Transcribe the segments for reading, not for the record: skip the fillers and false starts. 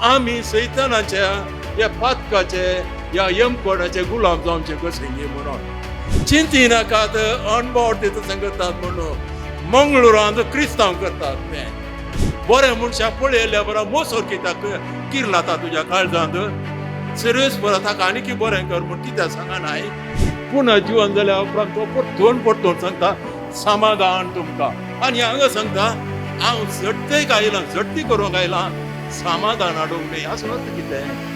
आमी सैतानाच्या ह्या पातकाचे ह्या यमकोणाचे गुलाम जावचे कशें गे म्हणून चिंती नाकात. अणभव तितून करतात म्हणून मंगळुरांत क्रिस्तांव करतात ते बरें मनशाक पळयल्या बरो मोसोर कित्याक किरलाता तुज्या काळजांत सर्वेस बरो ताका आनीक बरें कर म्हूण कित्याक सांगनाय. पुनः जिवन जाल्या उपरांत तो परतून परतून सांगता समाधान तुमकां. आनी हांगा सांगता हांव झडतेक आयलां, झडटी करूंक आयलां, समाधान हाडूंक न्ही. असो अर्थ कितें?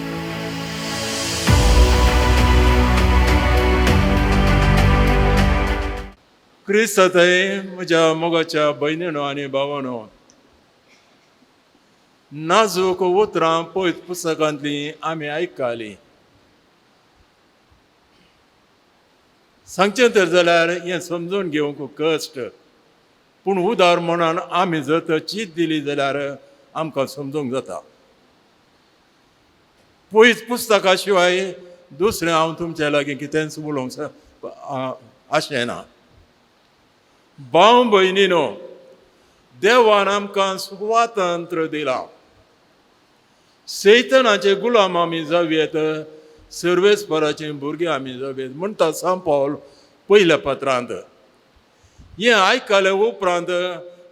क्रिस्त थंय म्हज्या मोगाच्या भयणीनो आनी भावानो, नाजूक उतरां पयत पुस्तकांतलीं आमी आयकलीं. सांगचें तर जाल्यार हें समजून घेवंक कश्ट, पूण उदार म्हणून आमी जर तर चीत दिली जाल्यार आमकां समजूंक जाता. पयत पुस्तका शिवाय दुसरें हांव तुमच्या लागीं कितेंच उलोवंक आशें ना. भाव भयणीनो, देवान आमकां स्वातंत्र्य दिलां. सैतनाचे गुलाम आमी जावयेत, सर्वेस्पराचे भुरगीं आमी जावयेत म्हणटा सांत पावल पयल्या पत्रांत. हें आयकले उपरांत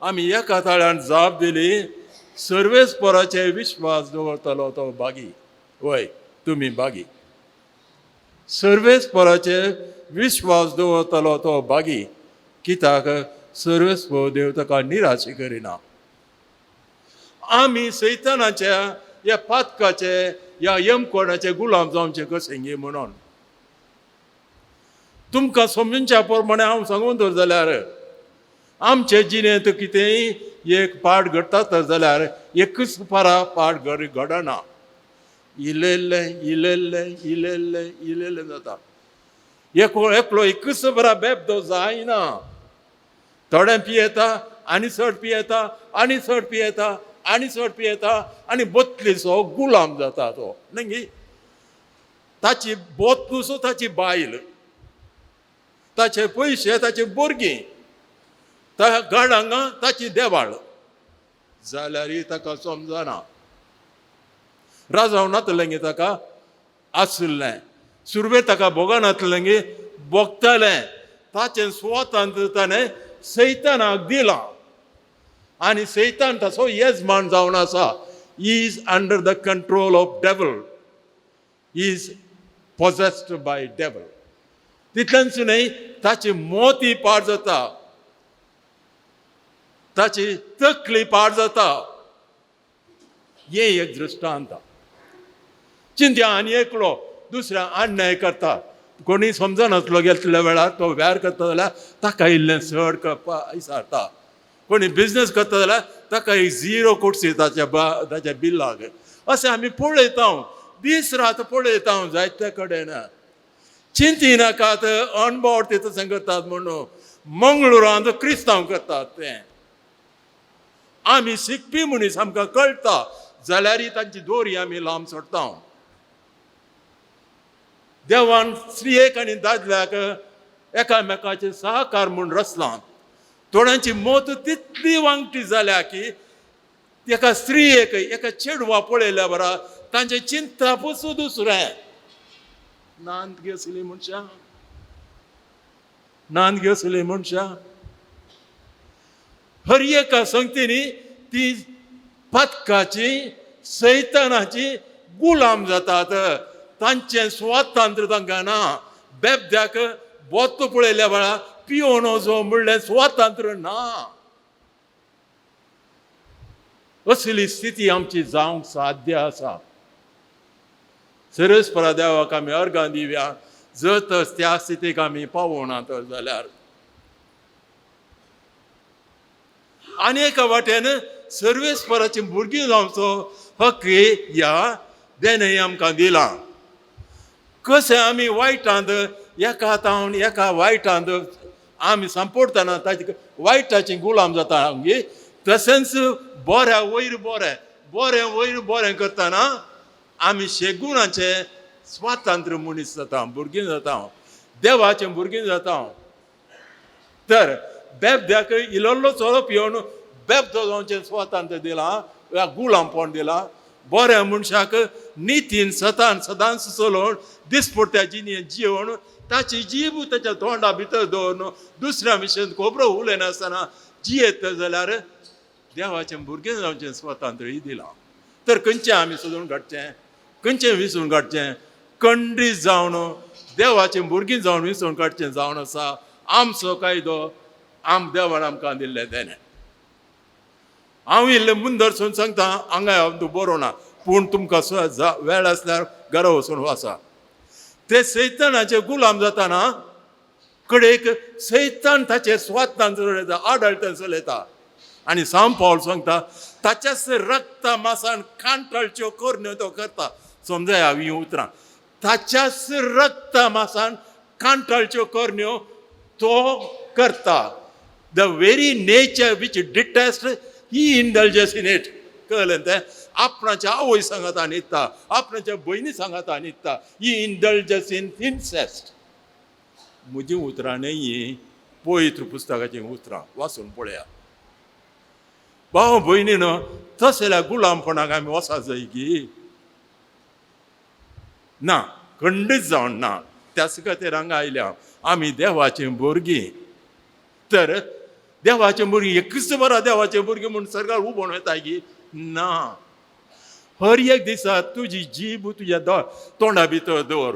आमी एका ताळ्यान जाप दिली, सर्वेस्पराचे विश्वास दवरतलो तो बागी. वय, तुमी बागी. सर्वेस्पराचे विश्वास दवरतलो तो बागी, कित्याक सर्वेस्पर देव ताका निराश करिना. आमी सैतानाच्या ह्या पातकाचे ह्या यमकोणाचे गुलाम जावचे कशें गे म्हणून तुमकां समजूनच्या प्रमाणे हांव सांगून दवर जाल्यार आमचे जिणेंत कितेंय एक पाठ घडटा तर जाल्यार एकूच पारा पाठ घडना, इल्लें इल्लें इल्लें इल्लें जाता. एकलो एकलो एकूच बरा बेबदो जायना. थोडें पियेता आनी चड पियेता आनी चड पियेता आनी चड पियेता आनी बतलीचो गुलाम जाता तो. न्ही, ताची बोतलूसो ताची बायल, ताचे पयशे ताचे भुरगीं, गाडांगा ताची देवाळ, जाल्यारय ताका समजना. राजांव नातलें गे ताका आशिल्लें, सुरवेक ताका भोगनातलें गे भोगतालें. ताचें स्वातंत्र्य ताणें सैतानाक दिलां आनी सैतान ताचो येजमान जावन आसा. Is under the control of devil, is possessed by devil. तितलेंच न्हय, ताची मोती पाड जाता, ताची तकली पाड जाता. हें एक दृश्टांत. चिंत्या आनी एकलो दुसऱ्या अन्याय करता, कोणी समजनासलो गेल्ल्या वेळार तो व्यार करता जाल्यार ताका इल्लें चड विचारता. कोणी बिजनेस करता जाल्यार ताका एक झिरो कोटसी ताच्या ताच्या बिलाक. अशें आमी पळयता, दीस रात पळयता जायते कडेन. चिंती नाकात, अणभव तशें करतात म्हणून मंगळुरांत क्रिस्तांव करतात तें. आमी शिकपी मनीस आमकां कळटा, जाल्यारय तांची दोरी आमी लांब सोडटा. देवान स्त्रियेक आनी दादल्याक एकामेकाचे सहकार म्हूण रचलां. थोड्यांची मत तितली वांगटी जाल्या की एका स्त्रियेक एका चेडवा पळयल्या बरा तांचें चिंतपूच दुसरें. नांद घेसली मनशां, नांद घेसली मनशां. हर एका संगतीनी ती पातकाची सैतानाची गुलाम जातात. तांचें स्वातंत्र्य तांकां ना. बेबद्याक बोत पळयल्या वेळा पियोन वचो म्हणलें स्वातंत्र्य ना. असली स्थिती आमची जावंक साध्य आसा. सरस्परा देवाक आमी अर्गां दिवया, जर तर त्या स्थितीक आमी पावना तर जाल्यार. आनी एका वाटेन सर्वेस्पराची भुरगीं जावचो हक ह्या देणें आमकां दिलां. कशें आमी वायटांत एका तावन एका वायटांत आमी सांपडटना ताचे वायटाची गुलाम जाता आमगे, तशेंच बऱ्या वयर बरें, बरें वयर बरें करतना आमी शेगुणाचे स्वातंत्र्य मनीस जाता, भुरगीं जाता, देवाचें भुरगीं जाता. तर बेबद्याक इल्लो चलो पिवन बेबदो जावचें स्वातंत्र्य दिलां, गुलामपण दिलां. बऱ्या मनशाक नितीन सतान सदांच चलोवन दिसपडट्या जिणेंत जिवन ताची जीब ताच्या तोंडा भितर दवरून दुसऱ्या विशयांत खबरो उलयनासतना जियेत जाल्यार देवाचें भुरगें जावचें स्वातंत्र्य दिलां. तर खंयचें आमी सोदून काडचें, खंयचें विसून काडचें? कंडी जावन देवाचें भुरगीं जावन विसून काडचें जावन आसा आमचो कायदो, आम देवान आमकां दिल्लें तेणें. हांव इल्लें मुंदरसून सांगता, हांगा हांव तूं बरोवना, पूण तुमकां वेळ आसल्यार घरा वचून वाचा. ते सैतानाचे गुलाम जाताना कडेक सैतान ताचे स्वातान चलयता, आडळटान चलयता. आनी सांव पावल सांगता ताच्याच रक्ता मासान कांटाळच्यो करण्यो तो करता. समजाय हांव हीं उतरां, ताच्याच रक्ता मासान कांटाळच्यो करण्यो तो करता. The very nature which detest he indulges in it. कळ्ळें तें? आपणाच्या आवय सांगाता न्हिदता, आपणाच्या भयणी सांगाता न्हिदता. ही इंडल्जस इन इनसेस्ट. म्हजीं उतरां न्हय हीं, पवित्र पुस्तकाचीं उतरां वाचून पळया. भाव भयणीन, तसल्या गुलामपणाक आमी वचा जाय की ना? खंडीत जावन ना. त्याच खातीर हांगा आयल्या आमी देवाचीं भुरगीं. तर देवाचीं भुरगीं एकूच बरा देवाचीं भुरगीं म्हूण सरकार उबोवन वता की ना? हर एक दिसा तुजी जीब तुज्या तोंडा भितर दवर,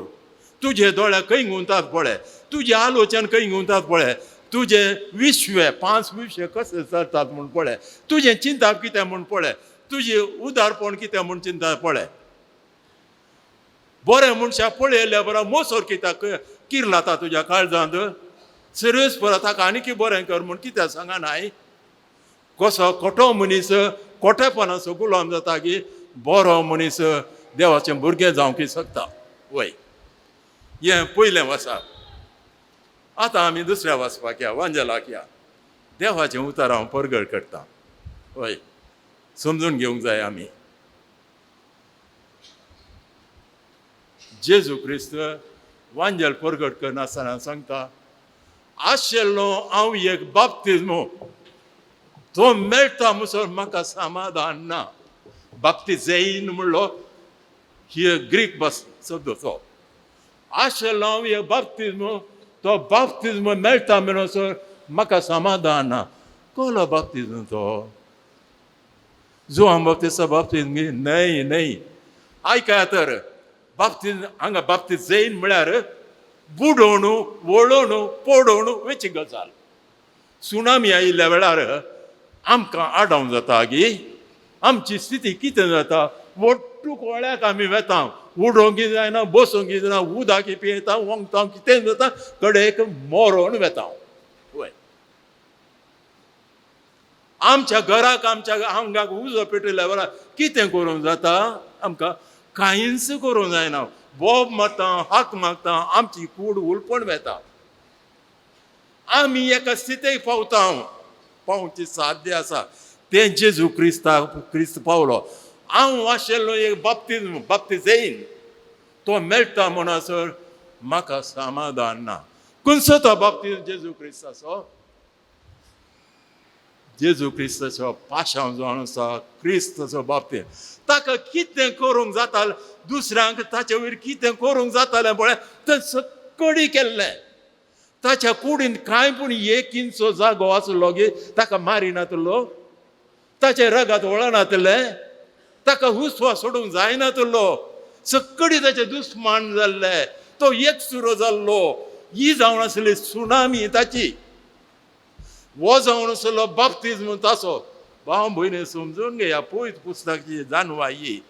तुजे दोळे खंय गुंतात पळय, तुजें आलोचन खंय गुंतात पळय, तुजें विश्व पांच विश्व कशें चलतात म्हूण पळय, तुजें चिंताप कितें म्हूण पळय, तुजें उदारपण कितें म्हूण चिंता पळय. बरें मनशाक पळयल्या बरो मोसोर कित्याक किर्लाता तुज्या काळजांत? सिरियस परत ताका आनीक बरें कर म्हूण कित्याक सांगा नाय? कसो खोटो मनीस खोटेपणाचो गुलाम जाता की बरो मनीस देवाचें भुरगें जावंक शकता. वय, हें पयलें वाचा. आतां आमी दुसऱ्या वाचपाक या, वांजेलाक या. देवाचें उतर हांव परगट करता. वय, समजून घेवंक जाय आमी. जेजू क्रिस्त वांजेल परगट करनासतना सांगता, आशिल्लो हांव एक बाप्तिज्मो, तो मेळटा म्हणसर म्हाका समाधान ना. बाप्तिझेन म्हणलो ही ग्रीक भास शब्द तो. आशिल्लो हांव एक बाप्तिज्मो, तो बाप्तिज्म मेळटा म्हणसर म्हाका समाधान ना. कसलो बाप्तिज्म तो? जुवान बाप्तिस्ता बाप्तिज्म न्हय न्हय. आयकया तर, बाप्तिज्म हांगा बाप्तिझेन म्हळ्यार बुडोवन वळोवन पडोवन वेची गजाल. सुनामी आयिल्ल्या वेळार आमकां आडावन जाता गी, आमची स्थिती कितें जाता? वट्टू कोळ्याक आमी वेता, उडोवंक जायना, बसूंक जायना, उदक पियेता, वोंगता, कितें जाता, कडेक मरोन वेता. वय, आमच्या घराक आमच्या आंगाक उजो पेटयल्या वेळार कितें करूंक जाता? आमकां कांयच करूंक जायना. बोब मारता, हाक मागता, आमची कूड उलपण वेता. आमी एका स्थितीक पावता, पावची साध्य आसा. तें जेजू क्रिस्ताक क्रिस्त पावलो. हांव आशिल्लो एक बाप्तिज्म, बाप्तिझेन, तो मेळटा म्हणसर म्हाका समाधान ना. खंयचो तो बाप्तिज्म? जेजू क्रिस्ताचो. जेजू क्रिस्ताचो पाशांव जावन आसा क्रिस्ताचो बाप्तिज्म. ताका कितें करूंक जातालें दुसऱ्यांक, ताचे वयर कितें करूंक जातालें पळय, तें सकडी केल्लें. ताच्या कुडीन कांय पूण एक इंचो जागो आसलो की ताका मारिनातलो, ताचें रगात वळनातलें, ताका हुस्वा सोडूंक जायनातलो. सकडी ताचे दुस्मान जाल्ले, तो एकसुरो जाल्लो. ही जावन आसली सुनामी ताची, हो जावन आसलो बाप्तिज्म ताचो. भाव भयणी समजून घेया, पयत पुस्तकाची जाणवाय ही.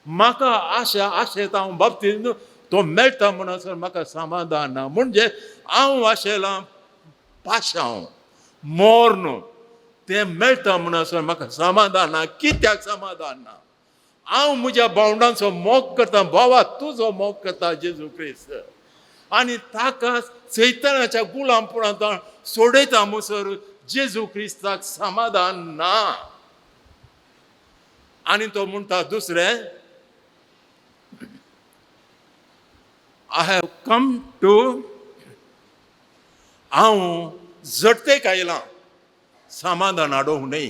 म्हाका आशा आशेता हांव बाप्तिज्म तो मेळटा म्हणसर म्हाका समाधान ना. म्हणजे हांव आशेलां पाशांव मोर्न, तें मेळटा म्हणसर म्हाका समाधान ना. कित्याक समाधान ना? हांव म्हज्या भावंडांचो मोग करता, भावा तुजो मोग करता जेजू क्रिस्त, आनी ताका सैतानाच्या गुलामपणांत सोडयता म्हणसर जेजू क्रिस्ताक समाधान ना. आनी तो म्हणटा दुसरें, I have come to, हांव जडतेक आयलां, समाधान हाडूंक न्हय.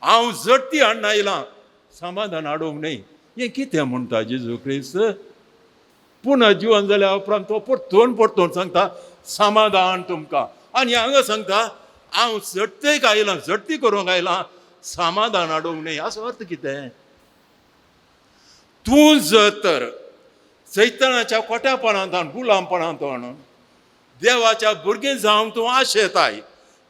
हांव जडती हाडून आयलां, समाधान हाडूंक न्हय. हें कितें म्हणटा जेजू क्रिस्त? पुनः जिवन जाल्या उपरांत तो परतून परतून सांगता समाधान तुमकां. आनी हांगा सांगता हांव झडतेक आयलां, झडती करूंक आयलां, समाधान हाडूंक न्हय. असो अर्थ कितें? तूं जर तर सैतानाच्या कोट्यापणांत गुलामपणांत देवाच्या भुरगीं जावंक तूं आशेताय,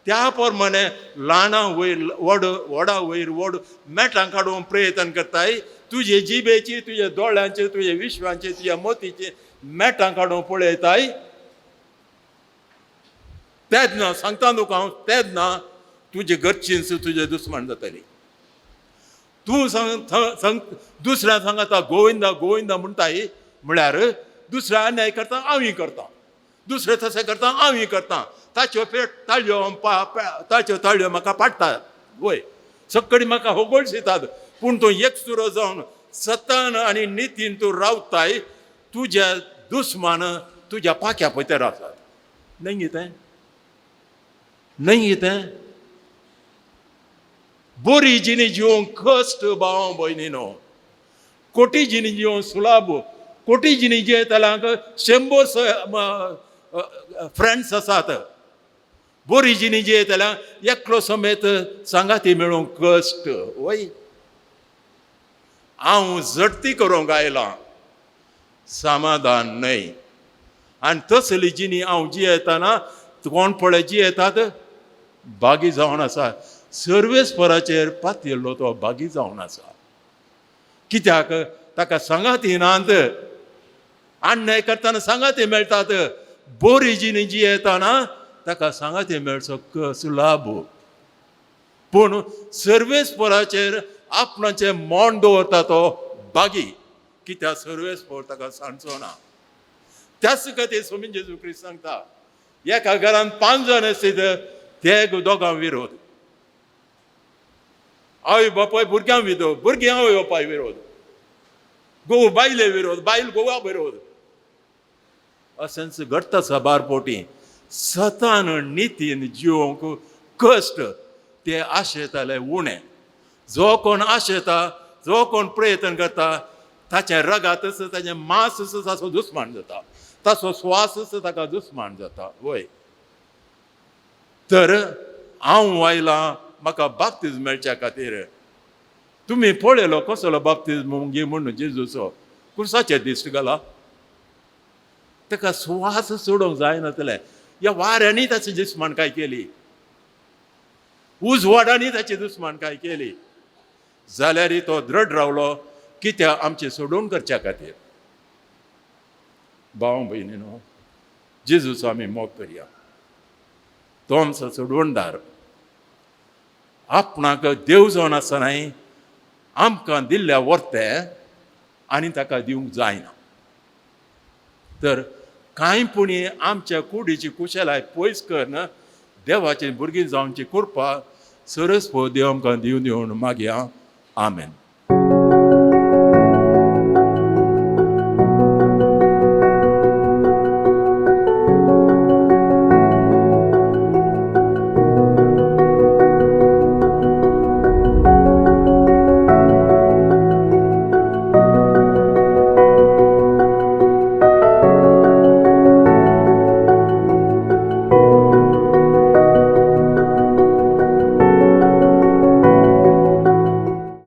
त्या प्रमाणे ल्हाना वयर व्हड, व्हडा वयर व्हड मेटां काडूंक प्रयत्न करताय. तुजे जिबेची, तुजे दोळ्यांची, तुजे विश्वांची, तुज्या मोतीची मेटां काडूंक पळयताय. तेन्ना सांगता तुका हांव, तेन्ना तुजे घरचींच तुजे दुस्मान जातली. तूं सांग दुसऱ्या सांगता गोविंदा गोविंदा म्हणटाय, म्हळ्यार दुसऱ्या अन्याय करता हांवूय करता, दुसरें तशें करता हांवूय करता. ताच्यो पेट ताळयो ताच्यो ताळयो म्हाका पाडटात, वय सगळी म्हाका होगोळशितात. पूण तूं एकसुरो जावन सतान आनी नितीन तूं रावताय, तुज्या दुस्मान तुज्या पाख्या पयतर आसात. न्हय कितें? न्हय कितें? बरी जिणी जिवंक कश्ट भाव भयणीनो, कोटी जिणी जिवंक सुलाभ. कोटी जिणी जियेतल्यांक 100 फ्रेंड्स आसात. बरी जिणी जियेतल्यांक एकलो समेत सांगाती मेळूंक कश्ट. वय हांव झडती करूंक आयलां, समाधान न्हय. आनी तसली जिणी हांव जियेतना कोण पळय जियेतात भागी जावन आसा. सर्वेस्पराचेर पातयेल्लो तो भागी जावन आसा. कित्याक ताका सांगाती नात, अन्याय करतना सांगाती मेळटात. बरी जिणी जियेतना ताका सांगाती मेळचो सुलाभ. पूण सर्वेस्पराचेर आपणाचें मन दवरता तो बागी. कित्याक सर्वेस्पर ताका सांडचो ना. त्याच खातीर स्वामी जेजू क्रिस्त सांगता, एका घरान 5 जाण आसत ते दोगां विरोध, आवय बापाय भुरग्यां विरोध, भुरग्यां आवय बापाय विरोध, घोव बायले विरोध, बायल घोवा विरोध. अशेंच घडटा साबार पोटी. सतान नितीन जिवंक कश्ट, ते आशेताले उणें. जो कोण आशेता, जो कोण प्रयत्न करता, ताचें रगातच ताचें मांस ताचो दुस्मान जाता, ताचो स्वासच ताका दुस्मान जाता. वय तर हांव आयलां म्हाका बाप्तीज मेळच्या खातीर. तुमी पळयलो कसलो बाप्तीज घे म्हणून जेजूचो कुर्साचेर दिश्ट घाला. ताका स्वास सोडूंक जायनातलें. ह्या वाऱ्यांनी ताची दुस्मानकाय केली, उजवाडांनी ताची दुस्मानकाय केली, जाल्यारय तो दृढ रावलो. कित्याक? आमचें सोडून करच्या खातीर. भाव भयणीनो, जेजूचो आमी मोग करया. तो आमचो सोडवणदार. आपणाक देव जावन आसतनाय आमकां दिल्ल्या वर्तें आनी ताका दिवंक जायना. तर कांय पुणी आमच्या कुडीची कुशलाय पयस करून देवाची भुरगीं जावची कृपा सरस देव आमकां दिवन दिवन मागया. आमेन.